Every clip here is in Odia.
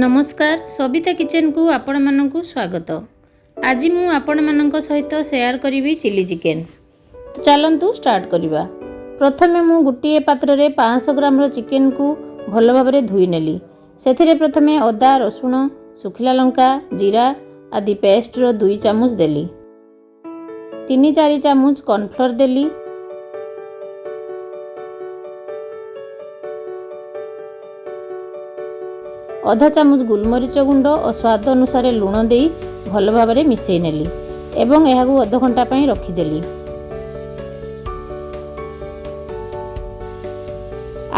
ନମସ୍କାର, ସବିତା କିଚେନକୁ ଆପଣମାନଙ୍କୁ ସ୍ୱାଗତ। ଆଜି ମୁଁ ଆପଣମାନଙ୍କ ସହିତ ସେୟାର କରିବି ଚିଲି ଚିକେନ୍। ତ ଚାଲନ୍ତୁ ଷ୍ଟାର୍ଟ କରିବା। ପ୍ରଥମେ ମୁଁ ଗୋଟିଏ ପାତ୍ରରେ 500 ଗ୍ରାମର ଚିକେନକୁ ଭଲ ଭାବରେ ଧୋଇ ନେଲି। ସେଥିରେ ପ୍ରଥମେ ଅଦା, ରସୁଣ, ଶୁଖିଲା ଲଙ୍କା, ଜିରା ଆଦି ପେଷ୍ଟର 2 ଚାମଚ ଦେଲି। 3-4 ଚାମଚ କର୍ଣ୍ଣଫ୍ଲୋର୍ ଦେଲି। ଅଧା ଚାମଚ ଗୋଲମରିଚ ଗୁଣ୍ଡ ଓ ସ୍ୱାଦ ଅନୁସାରେ ଲୁଣ ଦେଇ ଭଲ ଭାବରେ ମିଶାଇ ନେଲି ଏବଂ ଏହାକୁ ଅଧଘଣ୍ଟା ପାଇଁ ରଖିଦେଲି।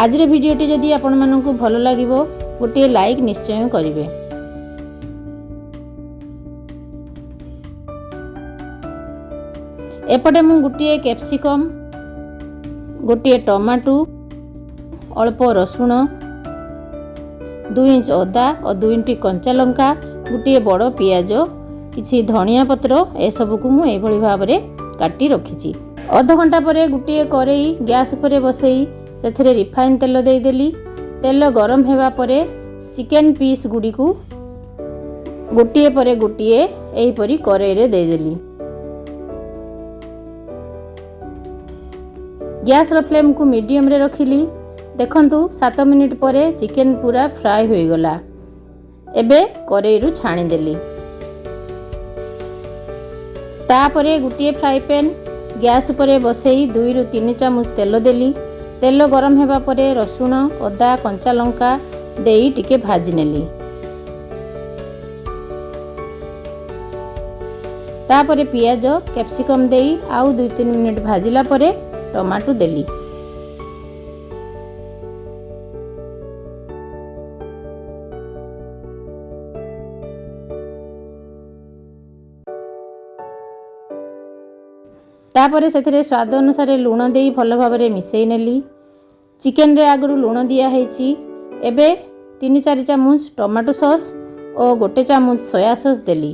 ଆଜିର ଭିଡ଼ିଓଟି ଯଦି ଆପଣମାନଙ୍କୁ ଭଲ ଲାଗିବ, ଗୋଟିଏ ଲାଇକ୍ ନିଶ୍ଚୟ କରିବେ। ଏପଟେ ମୁଁ ଗୋଟିଏ କ୍ୟାପ୍ସିକମ୍, ଗୋଟିଏ ଟମାଟୋ, ଅଳ୍ପ ରସୁଣ, 2 ଇଞ୍ଚ ଅଦା ଓ 2ଟି କଞ୍ଚା ଲଙ୍କା, ଗୋଟିଏ ବଡ଼ ପିଆଜ, କିଛି ଧନିଆ ପତ୍ର, ଏସବୁକୁ ମୁଁ ଏଇଭଳି ଭାବରେ କାଟି ରଖିଛି। ଅଧଘଣ୍ଟା ପରେ ଗୋଟିଏ କରେଇ ଗ୍ୟାସ୍ ଉପରେ ବସେଇ ସେଥିରେ ରିଫାଇନ୍ ତେଲ ଦେଇଦେଲି। ତେଲ ଗରମ ହେବା ପରେ ଚିକେନ୍ ପିସ୍ ଗୁଡ଼ିକୁ ଗୋଟିଏ ପରେ ଗୋଟିଏ ଏହିପରି କରେଇରେ ଦେଇଦେଲି। ଗ୍ୟାସ୍ର ଫ୍ଲେମ୍କୁ ମିଡ଼ିୟମରେ ରଖିଲି। ଦେଖନ୍ତୁ, 7 ମିନିଟ୍ ପରେ ଚିକେନ୍ ପୁରା ଫ୍ରାଏ ହୋଇଗଲା। ଏବେ କରେଇରୁ ଛାଣିଦେଲି। ତାପରେ ଗୋଟିଏ ଫ୍ରାଏ ପ୍ୟାନ୍ ଗ୍ୟାସ୍ ଉପରେ ବସେଇ 2ରୁ 3 ଚାମଚ ତେଲ ଦେଲି। ତେଲ ଗରମ ହେବା ପରେ ରସୁଣ, ଅଦା, କଞ୍ଚା ଲଙ୍କା ଦେଇ ଟିକେ ଭାଜି ନେଲି। ତାପରେ ପିଆଜ, କ୍ୟାପ୍ସିକମ୍ ଦେଇ ଆଉ 2-3 ମିନିଟ୍ ଭାଜିଲା ପରେ ଟମାଟୋ ଦେଲି। ତାପରେ ସେଥିରେ ସ୍ୱାଦ ଅନୁସାରେ ଲୁଣ ଦେଇ ଭଲ ଭାବରେ ମିଶାଇ ନେଲି। ଚିକେନରେ ଆଗରୁ ଲୁଣ ଦିଆହେଇଛି। ଏବେ 3-4 ଚାମଚ ଟମାଟୋ ସସ୍ ଓ 1 ଚାମଚ ସୋୟା ସସ୍ ଦେଲି।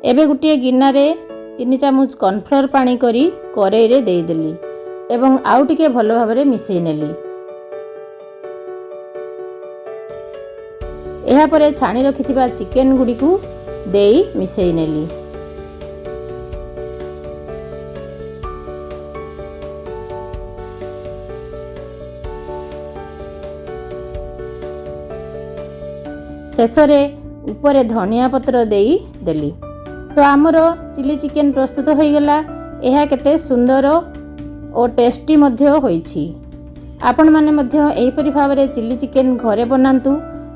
ଏବେ ଗୋଟିଏ ଗିନାରେ 3 ଚାମଚ କର୍ଣ୍ଣଫ୍ଲୋର୍ ପାଣି କରି କରେଇରେ ଦେଇଦେଲି ଏବଂ ଆଉ ଟିକେ ଭଲ ଭାବରେ ମିଶାଇ ନେଲି। ଏହାପରେ ଛାଣି ରଖିଥିବା ଚିକେନ୍ ଗୁଡ଼ିକୁ ଦେଇ ମିଶାଇ ନେଲି। ଶେଷରେ ଉପରେ ଧନିଆ ପତ୍ର ଦେଇ ଦେଲି। ତ ଆମର ଚିଲି ଚିକେନ୍ ପ୍ରସ୍ତୁତ ହୋଇଗଲା। ଏହା କେତେ ସୁନ୍ଦର ଓ ଟେଷ୍ଟି ମଧ୍ୟ ହୋଇଛି। ଆପଣମାନେ ମଧ୍ୟ ଏହିପରି ଭାବରେ ଚିଲି ଚିକେନ୍ ଘରେ ବନାନ୍ତୁ।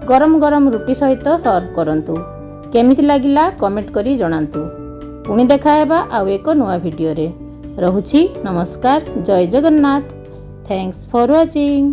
ଗରମ ଗରମ ରୁଟି ସହିତ ସର୍ଭ କରନ୍ତୁ। କେମିତି ଲାଗିଲା, କମେଣ୍ଟ କରି ଜଣାନ୍ତୁ। ପୁଣି ଦେଖା ହେବା ଆଉ ଏକ ନୂଆ ଭିଡ଼ିଓରେ। ରହୁଛି, ନମସ୍କାର, ଜୟ ଜଗନ୍ନାଥ। Thanks for watching.